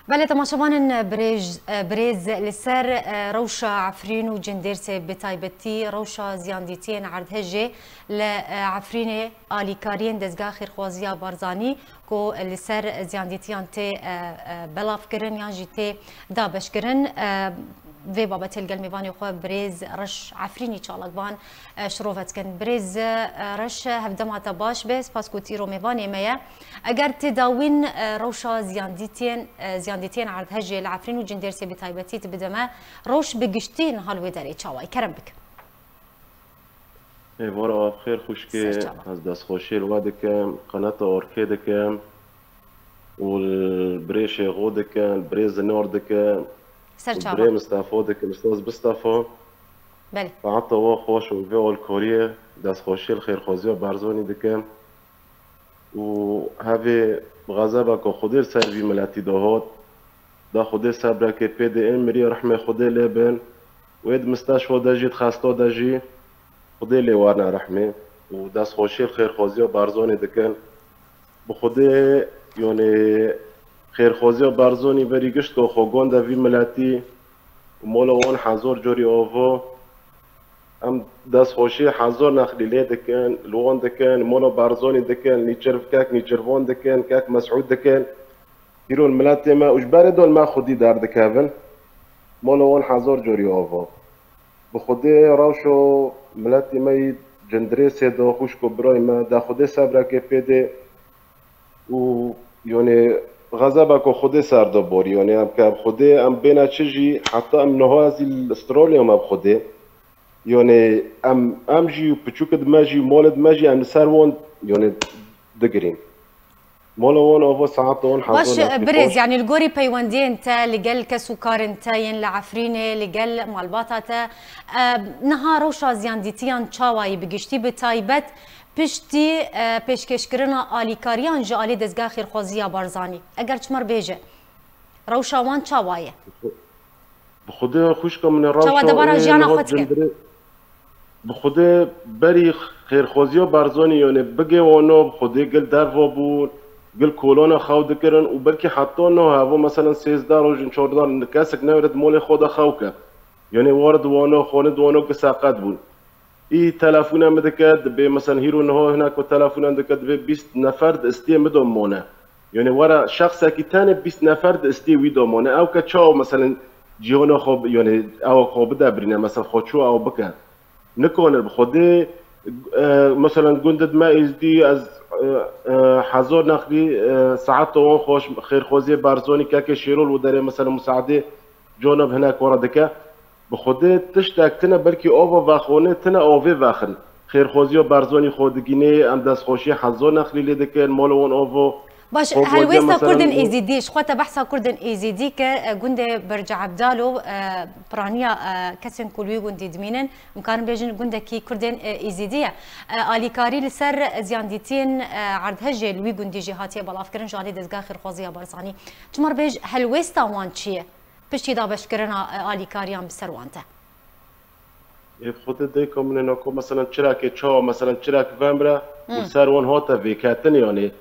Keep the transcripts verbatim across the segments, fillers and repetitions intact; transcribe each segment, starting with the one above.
Belê temaşevanên birêz, birêz li ser, e, rewşa Efrîn û Cindêrsê bi taybetî rewşa ziyandîtiyên erdhejê li, e, Efrînê alîkariyên Dezgeha Xêrxwaziya Barzanî ku li ser ziyandîtiyan tê, e, e, belavkirin yan jî tê dabeşkirin, e, vê babetê li gel mêvanê xwe birêz Reş Efrînî çalakvan, e, şirove dikin. Birêz, e, Reş, hevdema te baş be, spas ku tîro mêvanê me ye. Eger tê dawîn, e, rewşa ziyandîtiyên, e, ziyandîtiyên erdhejê li Efrîn û Cindêrsê bi taybetî tu bide me, rewş bi giştî niha li wê derê çawa ye? Kerem bike. Êvara xêr xwişkê, Ser çava. Ez destxweşiyê li we dikim, qeneta Orkê dikim û li birê Şêxo dikim, li birê Zinar dikim Ser û li çava. birê Mistefo dikim, Ustaz Mistefo. Belê. Saeta we xweş û vê alkariyê destxweşiyê li xêrxwaziya Barzanî dikim. Û hevê xezeba ku Xwedê li ser vî miletî de hat, da Xwedê sebrekê pê de ên mirî rehmê Xwedê lê bin. Wê di misteşfa de jî, di xesta de jî Xwedê lê werine rehmê. Û destxweşiyê li xêrxwaziya Barzanî dikin. Bi Xwedê, yanê, xêrxwaziya Barzanî berî gişt ku xwegon de vî miletî û mala wan hezar carî ava. Em destxweşî hezar nexlî lê dikin, li wan dikin, li mala Barzanî dikin, nîçirv-, kek Nîçirvan dikin, kek Mesûd dikin. Îro li miletê me û ji berê de li me xwedî derdikevin. Mala wan hezar carî ava. Bi Xwedê rewşo miletê me yî Cindrêsê de, xwişk û birayê me, da Xwedê sebrekê pê dê û, yanê, xezeba ku Xwedê ser de borî. Yanê, em ke bi Xwedê em bêne çi jî, heta em niha ez ê li Australya me bi Xwedê. Yanê, em, em jî û piçûkê di me jî, malê di me jî, em li ser wan, yanê, digirîn. Mala wan ava, saeta wan hezar Baş, nexlî birêz, xweş. Yanî li gorî peywendiyên te li gel kes û karên te yên li Efrînê, li gel malbata te, e, niha rewşa ziyandîtiyan çawa yî bi giştî, bi taybet piştî, e, pêşkêşkirina alîkariyan ji alî Dezgeha Xêrxwaziya Barzanî? Eger çi me re bêje, rewşa wan çawa ye? Bi Xwedê xwişka min e, Çawa rewşa debara ê jiyana niha xwe dike? Cindrê-, bi Xwedê berî xêrxwaziya Barzanî, yanê bigê wana, bi Xwedê gil derva bûn, gil kolana xew dikirin û belkî heta niha heva, meselen, sêzdeh roj, çardeh roj kesek newêre di malê xwe de xew ke. Yanê were di wana, xwane di wana, ki seqet bûn. Î telefona min dike, dibê, meselen, hîro niha hinek ku telefona min dike, dibê bîst nefer di istiyê min de mane. Yanî were şexsekî tenê bîst nefer di istiyê wî de mane. Ew ke çawa, meselen, cîhana xwe bi-, yanî ew xwe bide birîne, meselen, xwe çû ew bike. Nikane bi Xwedê, e, meselen, gundê me Êzdî, ez, e, e, hezar nexlî, e, saeta wan xweş, xêrxwaziyê Barzanî, kekê Şêrol û derê, meselen, musaedê cana bi hinek were dike. Bi Xwedê tiştek tine, belkî ava vexwanê tine, avê vexin. Xêrxwaziya Barzanî xwe digînê, em destxweşî hezar nexlî lê dikin, mala wan ava. Baş, xwe helwêsta, mesela, Kurdên Êzîdî, ji xwe te behsa Kurdên Êzîdî ke, e, gundê Birca Ebdal û, e, piraniya, e, kesên ku li wî gundî dimînin, em karin bêjin gundekî Kurdên, e, Êzîdî ye. E, alîkarî li ser ziyandîtiyên, e, erdhejê li wî gundî jî hatiye belavkirin ji alî Dezgeha Xêrxwaziya Barzanî. Çima re bêj, helwêsta wan çi ye? Piştî dabeşkirina, e, alîkariyan bi ser wan de. Ê Xwedê dayika min e, nako, meselen, çirekê çawa, meselen, çirek vemre û Hmm. ser wan hate vêketin, yanî,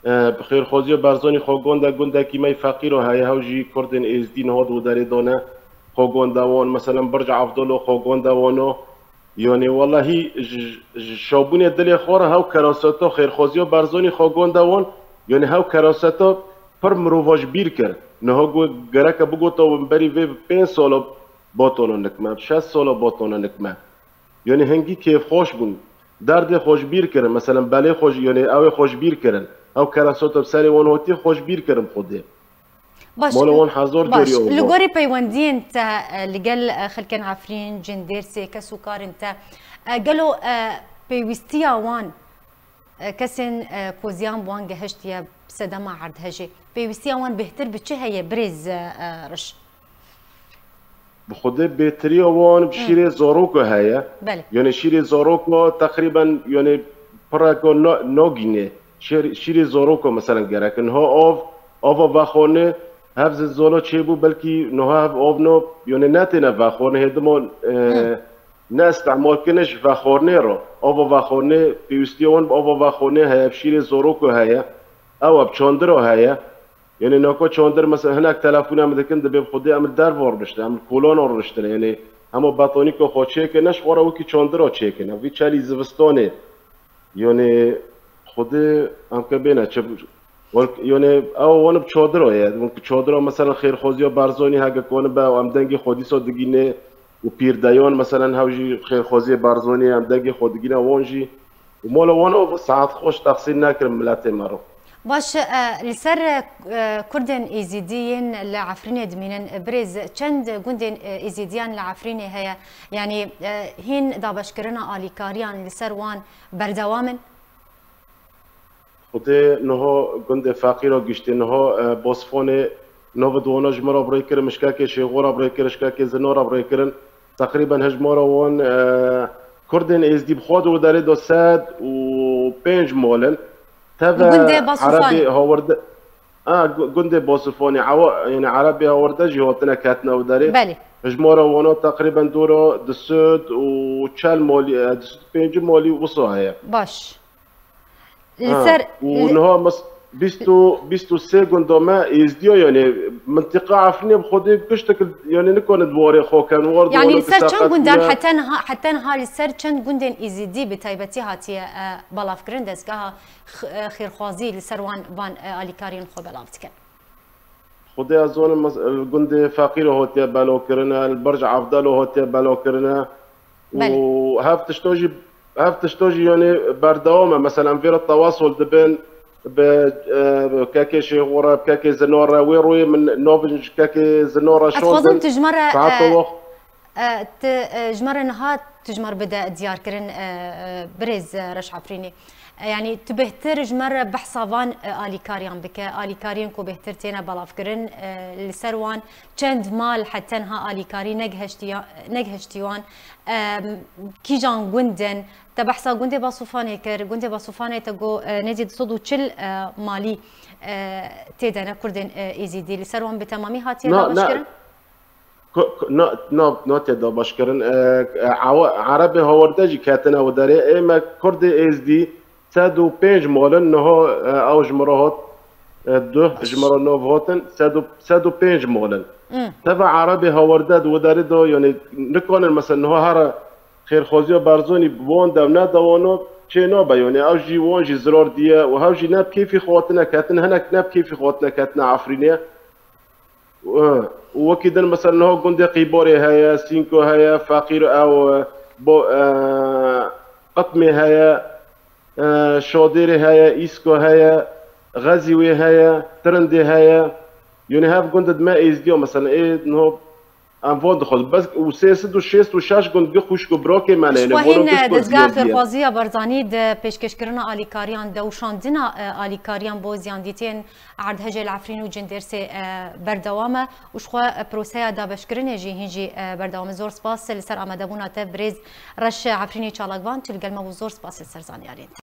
e, bi xêrxwaziya Barzanî xwegon de gundekî me feqîro heye, hew jî Kurdên Êzdî niha di derê de ne, xwegon de wan, meselen, Birc Evdalo xwegon de wan o. Yanî, wellahî, ji, ji şabûnê dilê xwe re hew keraseta xêrxwaziya Barzanî xwegon de wan, yanî, hew keraseta pir mirova ji bîr kir. Niha got, gereke bigota win berî vê bi pênc sala batona nik me, bi şeş sala batona nik me. Yanî hingî kêfxweş bûn. Derdê xwe ji bîr kirin. Meselen, belê xwe ji, yanî ew ê xwe ji bîr kirin. Ew kerasota bi serê wan hatiye xwe ji bîr kirin Xwedê. Baş, Mala wan hezar baş. Carî ew Li bû. Gorî peywendiyên te, e, li gel, e, xelkên Efrîn, Cindêrsê, kes û karên te, e, gelo, e, pêwîstiya wan, e, kesên, e, ku ziyan bi wan gehiştiye sedema erdhejê, pêwîstiya wan bêhtir bi çi heye, birêz, e, e, Riş? Bi Xwedê bêhtirîya wan bi Hı. şîrê zaroko heye. Belê. Yanî şîrê zaroko teqrîben, yanî pireka na-, nagînê. Şêr-, şîrê zaroko, meselen, gerek. Niha av, ava vexwarinê, hev zilzala çêbû, belkî niha hev av na, yanî netêne vexwarinê, hêdima, e, Hı. ne îstemal kirine ji vexwarinê re. Ava vexwarinê, pêwîstiya wan bi ava vexwarinê heye, bi şîrê zaroko heye. Ew e, bi çandira heye. Yanî nako çandir mesela hinek telefona min dikin, dibê bi Xwedê em li derve rûniştin, em li kolana rûniştin. Yanî hema betonîka xwe çêkin, ne ji xwe re wekî çandira çêkin. Ev vî çelî zivistonê. Yanî Xwedê em ke bêne çi, wan, yanî ew wan bi çadira ye. Wan ku çadira mesela xêrxwaziya Barzanî heke konibe û em dengê xwe dîsa digîne û pîrdeyan mesela hew jî xêrxwaziyê Barzanî em dengê xwe digîne wan jî. Û mala wan ew saet xweş texsîn nekirin miletê me re. Baş, e, li ser, e, Kurdên Êzîdî yên li Efrînê dimînin, birêz, çend gundên, e, Êzîdiyan li Efrînê heye? Yanî, e, hîn dabeşkirina alîkariyan li ser wan berdewam in? Xwedê niha gundê feqîra giştî, niha, e, Bosfonê nava di wana ji min re bi rê kirin, min ji kekê Şêxo re bi rê kirin, ji kekê Zino re bi rê kirin. Teqrîben hejmara wan, e, Kurdên Êzdî bi xwe de û derê de sed û pênc mal in. Teve Gundê Basûfanê. Erebê hawirde, a, gu-, gundê Basûfanê, ewa, yani Erebê hawirde jî hatine ketine û derê. Belê. Hejmara wana teqrîben dora du sed û çel malî, e, du sed û pêncî malî wisa heye. Baş. Li Ha, ser, û li niha mes-, bîst û, bîst û sê gunda me Êzdiya, yani mintiqa Efrînê bi xwedê giştek, yani nikarin di warê xwe ken, war di Yani wana li ser çend gundan kisaxetiye. Heta niha, heta niha li ser çend gundên Êzidî bi taybetî hatiye, e, belavkirin, dezgeha x-, e, xêrxwazî li ser wan, van, e, alîkariyên xwe belav dikin? Xwedê ez zanim, mes-, li gundê Feqîro hatiye belokirine, li Birc Evdelo hatiye belokirine. Belê. Û hev tişto jî, hev tişto jî, yani, berdewam e. Mesela, em vê re tewasol dibin, bi, e, bi kekê Şêxo re, bi kekê Zino re, wê rûyê min navin ji kekê Zino re Ez dixwazim şandin. Tu ji me re, Saeta e, wext E, tu, e, ji me re niha tu ji me re bide diyarkirin, e, e, birêz, e, Reş Efrînî. E, yanî tu bêhtir ji me re behsa van, e, alîkariyan bike, alîkariyên ku bêhtir têne belavkirin, e, li ser wan çend mal heta niha alîkarî negihiştiya-, negihiştî wan, e, kîjan gund in? Te behsa gundê Basûfanê kir, gundê Basûfanê te got, e, nêzî du sed û çil, e, malî, e, tê de ne Kurdên, e, Êzîdî. Li ser wan bi temamî hatiye Na, na, dabeşkirin? Ku, ku, na, na, nate dabeşkirin. E, e, awa-, Erebê hawirde jî ketine û derê. Ê me Kurdê Êzdî sed û pênc mal in, niha, e, ew ji min re hat, e, duh, ji min re nov hatin, sed û, sed û pênc mal in. Hmm. Teva Erebê hawirde di wê derê de, yani, nikanin, mesela, niha here xêrxwaziya Barzanî bi wan dew ne dewano çê nabe, yani, ew jî wan jî zirar diye û hew jî ne bi kêfî xwe hatine ketin, hinek ne bi kêfî xwe hatine ketine Efrînê. Û wekî din, mesela, niha gundê Qîborê heye, Sînko heye, Feqîr ew, bo, e, Qitmê heye, e, Şadêrê heye, Îsko heye, Xezîwê heye, Tirindê heye. Yonê hev gund di me Êzdiya, mesela, ê niha em van dixwazin. Bes û sê sed û şêst û şeş gund gi xwişk û birakê me ne, Ji yanê xwe vano hîn, gişt e, û dezgeha ziyar diye. Xêrxwazî ya Barzanî di pêşkirina alîkariyan de û şandina, e, alîkariyan bo ziyandîtiyên Erdhejê li Efrîn û Cindêrsê, e, berdewam e û ji xwe, e, proseya dabeşkirinê jî hîn jî, e, berdewam e. Zor spas li ser amadebûna te birêz Reş Efrînî çalakvan, tu li gel me bû, zor spas li ser zanyariyên te.